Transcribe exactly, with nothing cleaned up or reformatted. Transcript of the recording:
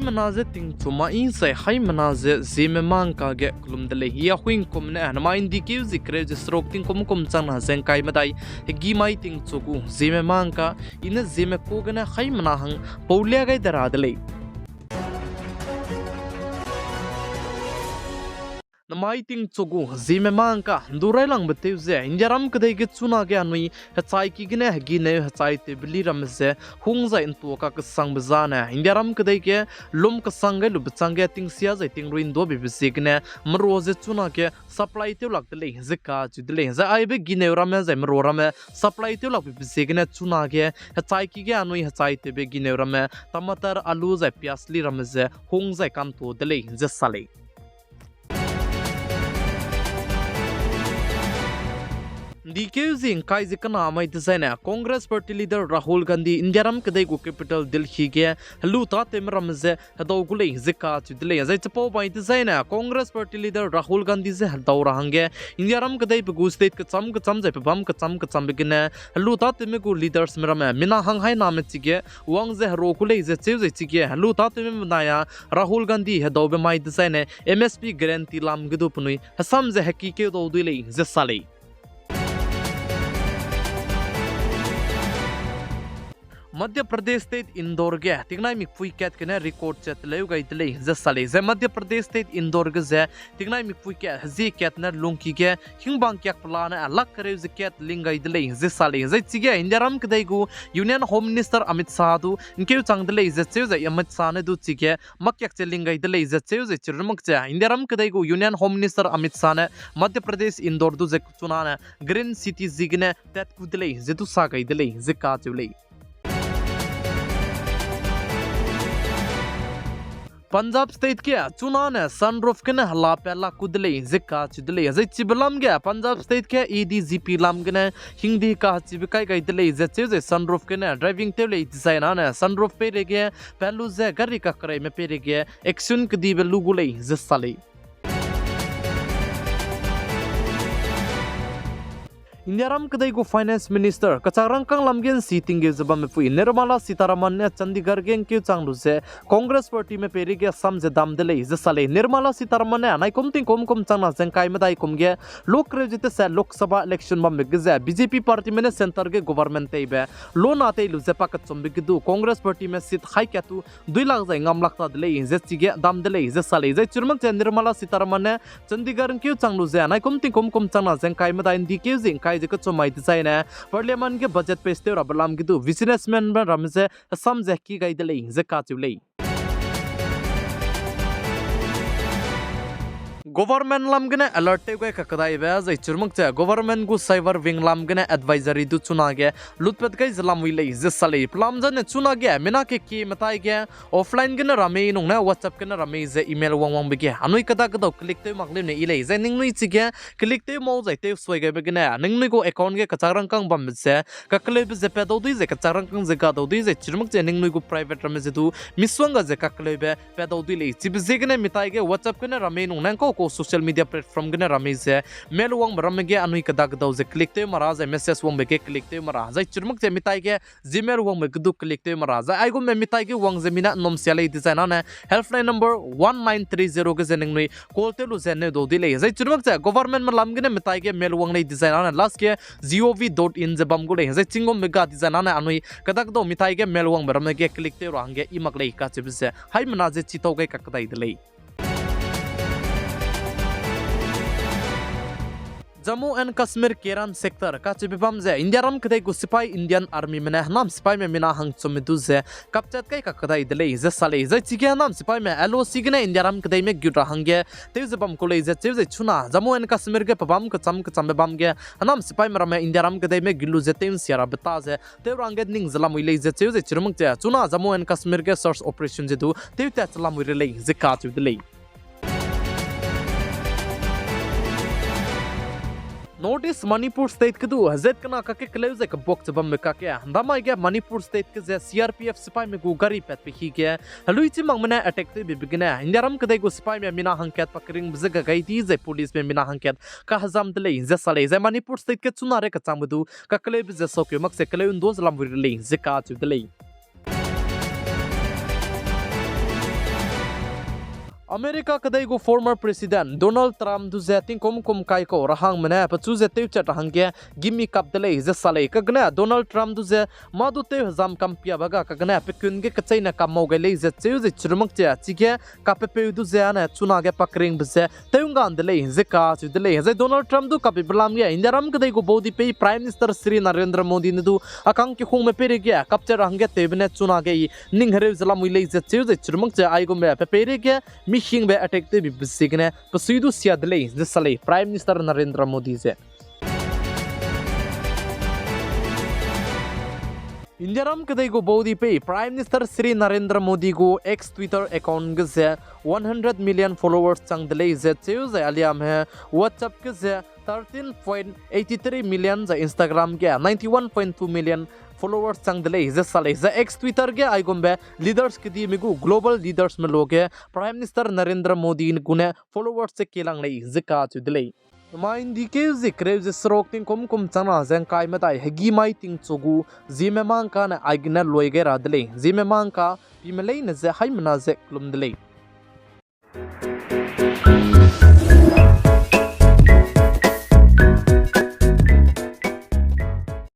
Haimena ze tingchu mai zai haimena ze Zeme mangka ge kelum de lei. I a huingkum ne namai ndikeu zi kereu ze seruk tingkum kum changna ze ngkai medai hegî mai tingchu gu Zeme mangka, i ne Zeme ku gene haimena hang paulia gai de ra de lei. Namai tingchu gu Zeme mangka ndu railangbe tew ze Indiaram kedei ge chunage anui hechaiki gene hegî neu hechaitewbe li ramme ze hung zai ntua kakesangbe zane Indiaram kedei ge lum kesang gai lube changge tingsia zai tingrui nduabeibe ziegene merua ze chunage supply tew lak de lei ze kacheu de lei. Zai aibe gî neu ramme zai merua ramme supply tew lakbeibe ziegene chunage hechaiki ge anui hechaitewbe gî neu ramme tamatar, alu zai pyaz li ramme ze hung zai kantua de lei ze sa lei. Ndikeu zi ngkai ze kena mai dezaine Congress Party leader Rahul Gandhi Indiaram kedei gu capital Delhi ge helu tâtewme ramme ze hedau gu lei ze kacheu de lei. Zai chipau bai dezaine Congress Party leader Rahul Gandhi ze hedau ra hangge Indiaram kedeibe gu state kecham kecham zai pebâm kecham kechambe gene helu tâtewme gu leadersme ramme mina hang hainame chige wang ze hera gu lei ze cheu zai chige helu tâtewme benai a Rahul Gandhi hedaube mai dezaine M S P guarantee lam ge du penui hesam ze hekikeu dau dui lei ze sa lei. Madhya Pradesh State Indore ge tingnai mikpui kat gene record chat teleu gai de lei ze sa lei. Zai Madhya Pradesh State Indore ge ze tingnai mikpui kat hezie kat ne lungki ge hingbang kiak pelane lak kereu ze kat ling gai de lei ze sa lei. Zai chige Indiaram kedei gu Union Home Minister Amit Shah du ngkeu chang de lei ze cheu zai Amit Shah ne du chige makiak che ling gai de lei ze cheu zai chirun mak che Indiaram kedei gu Union Home Minister Amit Shah ne Madhya Pradesh Indore du ze chunane Green City ziegene tat ku de lei ze du sa gai de lei ze kacheu lei. Punjab State ge chunane sunroof gene hela pat lak ku de lei ze kacheu de lei. Zai chibe lam ge Punjab State ge A D G P lam gene hingde kahechibe kai gai de lei ze cheu zai sunroof gene driving tew lei dezaine sunroof peireige pat lu ze gari kakereime peireige action kedibe lu gu lei ze sa lei. Indiaram kedei gu Finance Minister kachak rangkâng lam ge nsi tinggeu ze bamme pui Nirmala Sitharaman ne Chandigarh ge ngkeu chang lu ze Congress Partyme peireige sam ze dam de lei ze sa lei. Nirmala Sitharaman ne naikum tingkum kum changna ze ngkai medai kum ge luk kereu ze tese Lok Sabha election bambe ge ze B J P partyme ne centre ge government teibe lona tei lu ze pakechumbe ge du Congress Partyme seat hai kat tu dui lak zai ngam lak ta de lei ze chige dam de lei ze sa lei. Zai chirun mak che Nirmala Sitharaman ne Chandigarh ngkeu chang lu ze naikum tingkum kum changna ze ngkai medai ndikeu zi ngkai ze kechum mai dezaine Parliament ge budget pass tew rabe lam ge du businessmanme ramme ze hesam ze ki gai de lei ze kacheu lei. Government lam gene alert tew gai kakedaibe zai chirun mak che government gu cyber wing lam gene advisory du chunage lutpat gai ze lamui lei ze sa lei. Pelam zane chunage mina kekie metai ge offline gene ramei nung ne WhatsApp gene ramei ze email wang wangbe ge anui kedakedau click tew mak leu ne i lei. Zai ningnui chige click tew mau zai tew suai gaibe gene ningnui gu account ge kachak rangkâng bambe ze kakeleube ze pat dau dui zai kachak rangkâng ze ga dau dui zai chirun mak che ningnui gu private ramme ze du misongga ze kakeleube pat dau dui lei. Chibe ziegene mitai ge WhatsApp gene ramei nung ne ngkau kau social media platform gene ramei ze mail wangbe ramme ge anui kedakedau ze click tew ma ra zai message wangbe ge click tew ma ra zai chirun mak che mitai ge Gmail wangbe ge du click tew ma ra zai aigumbe mitai ge wang ze mina nnum sia lei dezaine helpline number one nine three zero ge ze ningnui call tew lu ze neu dau dui lei. Zai chirun mak che governmentme lam gene mitai ge mail wang lei dezaine last ge G O V dot in ze bam gu lei. Zai chinggumme ga dezaine anui kedakedau mitai ge mail wangbe ramme ge click tew ra hangge i mak lei kacheube ze haimena ze chitau gai kakdai de lei. Jammu and Kashmir Keran sector kacheube bam ze Indiaram kedei gu sipai Indian Armyme ne hênam sipaime mina hangchumme du ze kapchat kai kakdai de lei ze sa lei. Zai chige hênam sipaime L O C gene Indiaram kedeime gut ra hangge tew ze bam ku lei ze cheu zai chuna Jammu and Kashmir ge pebâm kecham kechambe bam ge hênam sipaime ramme Indiaram kedeime gut lu ze tew nsia rabe ta ze tew ra hangge ning ze lamui lei ze cheu zai chirun mak che chuna Jammu and Kashmir ge search operation ze du tew tat ze lamui re lei ze kacheu de lei. North East Manipur State ge du hezat kena kakge keleu zai kebuak ze bamme kakge, ndamai ge Manipur State ge ze C R P F sipaime gu gari patbe hi ge heluichi makme ne attack tewbebe gene Indiaram kedei gu sipaime mina hangkat pakeringbe ze gagai di zai policeme mina hangkat kahezam de lei ze sa lei. Zai Manipur State ge chuna re kechangbe du kakeleube ze saukeu mak ze keleu ndua ze lamui re lei ze kacheu de lei. America kedei gu former President Donald Trump du ze tingkum kum kai kau ra hangme ne pechu ze tewchat ra hangge gimi kap de lei ze sa lei. Kagene Donald Trump du ze mâ du tew hezam kampiabe ga kagene pekun ge kecheîne kam mau gai lei ze cheu ze chirumak che chige kapepeu du ze ane chunage pakringbe ze tew ngga de lei ze kacheu de lei. Zai Donald Trump du kapibe lam ge Indiaram kedei gu baudipei Prime Minister Shri Narendra Modi ne du a kang kehungme peireige capture ra hangge tewbe ne chunage i ning hereu ze lamui lei ze cheu ze chirumak che aigumbe pe peireige mihingbe attack tewbibe ziegene pesui du sia de lei ze sa lei Prime Minister Narendra Modi ze. Indiaram kedei gu baudipei Prime Minister Shri Narendra Modi gu X Twitter account ge ze one hundred million followers chang de lei ze cheu zai aliame WhatsApp ge ze thirteen point eighty three million zai Instagram ge ninety one point two million followers chang de lei ze sa lei. Zai X Twitter ge aigumbe leaders kedime gu global leadersme luage Prime Minister Narendra Modi gune followers ze kelang lei ze kacheu de lei. Namai ndikeu zie kereu ze seruk tingkum kum changna ze ngkai medai hegî mai tingchu gu Zeme Mangkane aigene lui gai ra de lei. Zeme Mangka pime leine ze haimena ze kelum de lei.